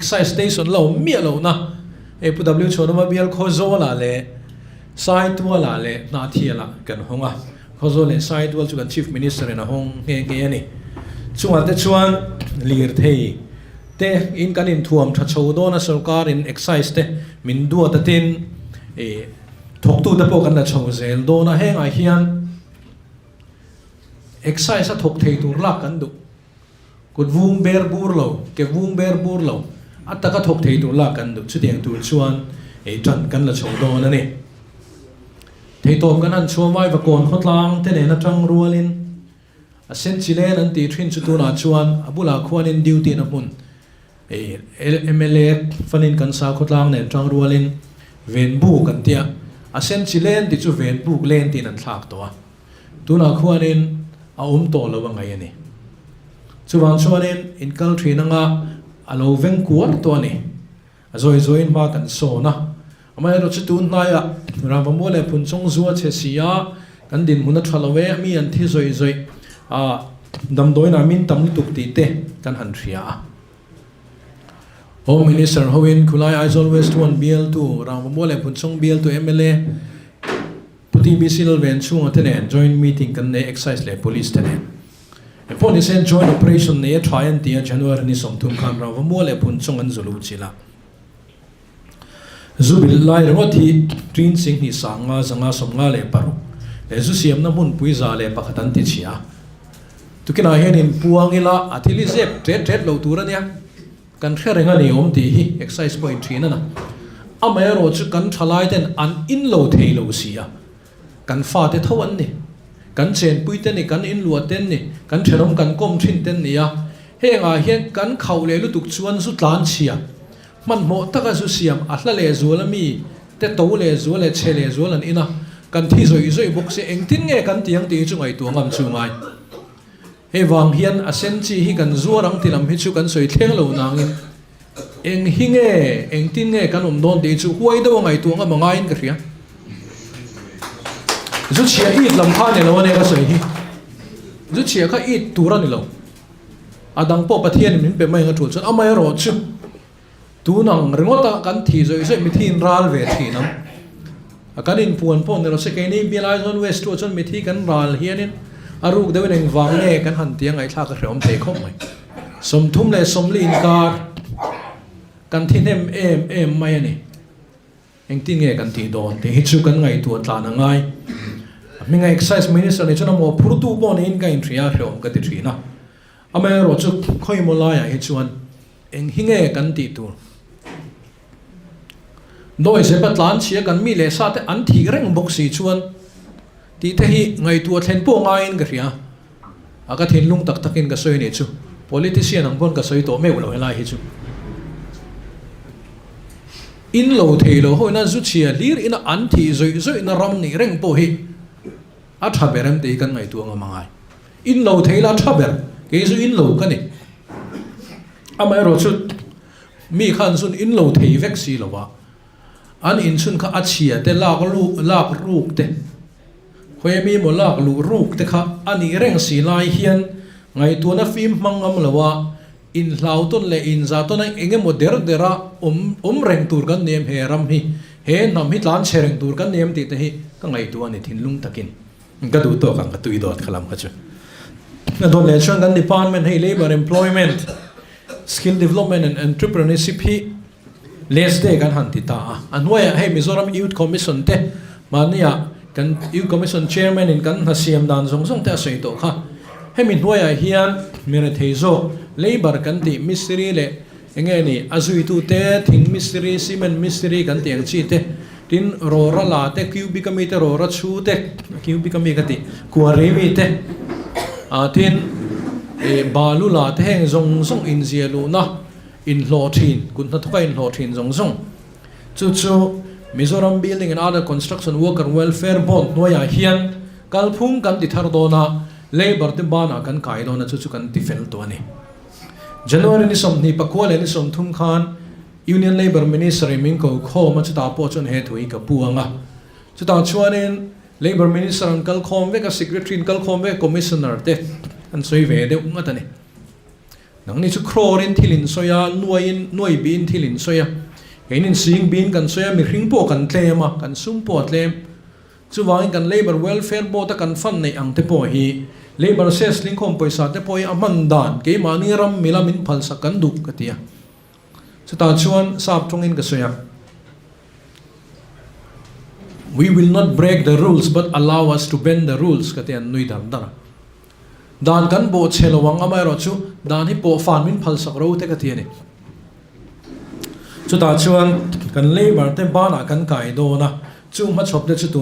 Excise Station la awm miah lohna hei Pu W Chhuanawma bial Khawzawlah leh Saitualah leh Hnahthialah kan hawng a, Khawzawl leh Saitual chu kan Chief Minister in a hawng nghe nghe a ni. Chungah te chuan lirthei te in kan inthuam tha chho dawn a, sorkar in Excise te min duat a tin ih thawktu te pawh kan la chho zel dawn a, hengah hian Excise a thawk thei tur lak kan duh. Kut vung ber bur lo, ke vung ber bur lo, a taka thawk thei tur lak kan duh. Chutiang tur chuan ei tan kan la chho dawn a ni. Theitawp kan han chhuah mai va kawn khawtlang te nen atang rualin a sen chi len an tih thin chu tunah chuan a bulah khuanin duty na hmun ei mla fanin kan sa khawtlang nen tang rualin venbuk an tia a sen chi len tih chu venbuk len tiin an thlak tawh a. Tunah khuanin a awm tawh lo a ngaih a ni. Chuvang chuanin in kal thin anga a lo veng kuar tawh a ni. A zawi zawiin hma kan sawn a. Amaherawh chu tun hnaiah Rangvamual leh Phunchawng zu a chhe si a, kan dinhmun a tha lo e, mi an thi zawih zawih a, damdawiinah min tam lutuk tih te kan han hria a. Home Minister hoin khulai Aizawl West 1 bialtu, Rangvamual leh Phunchawng bialtu mla, Pu TBC Lalven chhunga te nen joint meeting kan nei Excise leh Police te nen. Engpawh ni se joint operation nei a tha en tia January ni 30 khan Rangvamua leh Phunchawng an zu luh chilh a. Zu bilh lai ringawt hi Ṭin Singhnih 500 56 leh zu siamna hmunpui 101 an ti chhia a. Tukinah hian inpuang ila a thil hi zep ṭet ṭet lo tur a nia. Kan hre reng a ni awm tih hi excise pawhin ṭhin a na. Amaherawh chu kan ṭhalai ten an in lo thei lo si a, kan fate tho an ni, kan chenpui te ni, kan inluah ten ni, kan ṭhenawm kan kawm ṭhin ten ni a, hengah hian kan khauh leh lutuk chuan zu tlan chhia, hmanhmawh taka zu siam a hla leh zual a mi te to leh zual leh chhe leh zual an in a, kan thi zawih zawih bawk si, engtin nge kan ti ang tih hi chu ngaihtuah ngam chu ngai. Hei vang hian a sen chi hi kan zuar ang ti lam hi chu kan sawi thleng lo nangin eng hi nge, engtin nge kan awm dawn tih hi chu huai deuh a ngaihtuah ngam a ngaiin ka hria. Zu chhia it lam kha a ni lo a nia ka sawi hi. Zu chhia kha it tur a ni lo. A dang pawh Pathianin min pe mai ang a tul chuan amaherawh chu tun ang ringawta kan thih zawih zawih mithi in ral ve thin ang. A kan inpuan pawh ni lo se keini bialai zawn West tu ah chuan mithi kan ral hianin a ruk deuhin engvang nge kan han ti a ngaihthlak a hrehawm thei khawp mai. 34 inkar kan thi hnem em em mai a ni. Engtin nge kan tih dawn tih hi chu kan ngaihtuah tlan a ngai. A hminga Excise Minister nih chuan a mawhphurtu pawh niin ka inhria a hrehawm ka ti thin a. Amaherawh chu khawimaw laiah hi chuan eng hi nge kan tih tur? Dawi zepa tlan chhia kan mi leh sa te an thih reng bawk si chuan tih te hi ngaihtuah thlen pawh ngaiin ka hria. A ka thinlung tak takin ka sawi nih chu. Politician ang pawn ka sawi tawh meuh lo helai hi chu. In lo thei lo ho ina zu chhia hlir ina an thih zawih zawihna ram nih reng pawh hi a tha ber em tih hi kan ngaihtuah ngam angai. In lo thei la tha ber, kei zu in lo ka ni. Amaherawhchu Mi khan zun in lo thei vek si lo a, an inchhun kha a chhia te lak lu lak ruk te, khawi mi maw lak luh ruk te kha a nih reng si lai hian ngaihtuahna fim hmang ngam lo a, inhlau tawn leh inzah tawn a eng emaw der der a awm awm reng tur kan ni em he ram hi, he hnam hi tlan chhe reng tur kan ni em tih te hi ka ngaihtuah a ni thinlung takin. Ka duh tawk ang ka tui dawt kha lam kha chu. A dawt leh chuan kan department hei labour employment Skill Development and Entrepreneurship hi last day kan han ti ta a. A hnuaiah hei Mizoram Youth Commission te mahniah kan Youth Commission Chairman in kan hna siam dan zawng zawng te a sawi tawh kha. Hemi hnuaiah hian mi rethei zawk labour kan tih mistiri leh enge ni a zuitu te thing mistiri, cement mistiri kan tih ang chi te tin rawra la te cubic ami te rawra chhu te cubic ami ka tih quarry mi te ah tin Ih balu la te heng zawng zawng inzia luhna inhlawh thin, kut hnathawka inhlawh thin zawng zawng. Chu chu Mizoram Building and Other Construction Worker Welfare Board hnuaiah hian kalphung kan ti thar dawn a, Labour te banah kan kai dawn a, chu chu kan ti fel tawh a ni. January ni 24 leh ni 30 khan Union Labour Minister in min ko khawm a, chutah pawh chuan he thu hi ka pu ang a. Chutah chuanin Labour Minister an kal khawm vek a, Secretary an kal khawm vek a, Commissioner te an sawi ve deuh ngat a ni. Nangni chu crore in thil in sawi a, nuaiin, nuai biin thil in sawi a. Keinin sing biin kan sawi a, mihring pawh kan tlem a, kan sum pawh a tlem. Chuvangin kan Labour Welfare Board a kan fund neih ang te pawh hi Labour Cess lingkhawm pawisa te pawh hi a hman dan keimahni ram mila min phalsak kan duh ka ti a. Chutah chuan sap tawngin ka sawi a, We will not break the rules but allow us to bend the rules ka ti a, an nui dar dar a. Dan kan bawh chhe lo ang amaherawhchu dan hi pawh fan min phalsak ro te ka ti a ni. Chutah chuan kan labour te banah kan kai dawn a, chung hmachhawp te chu tun.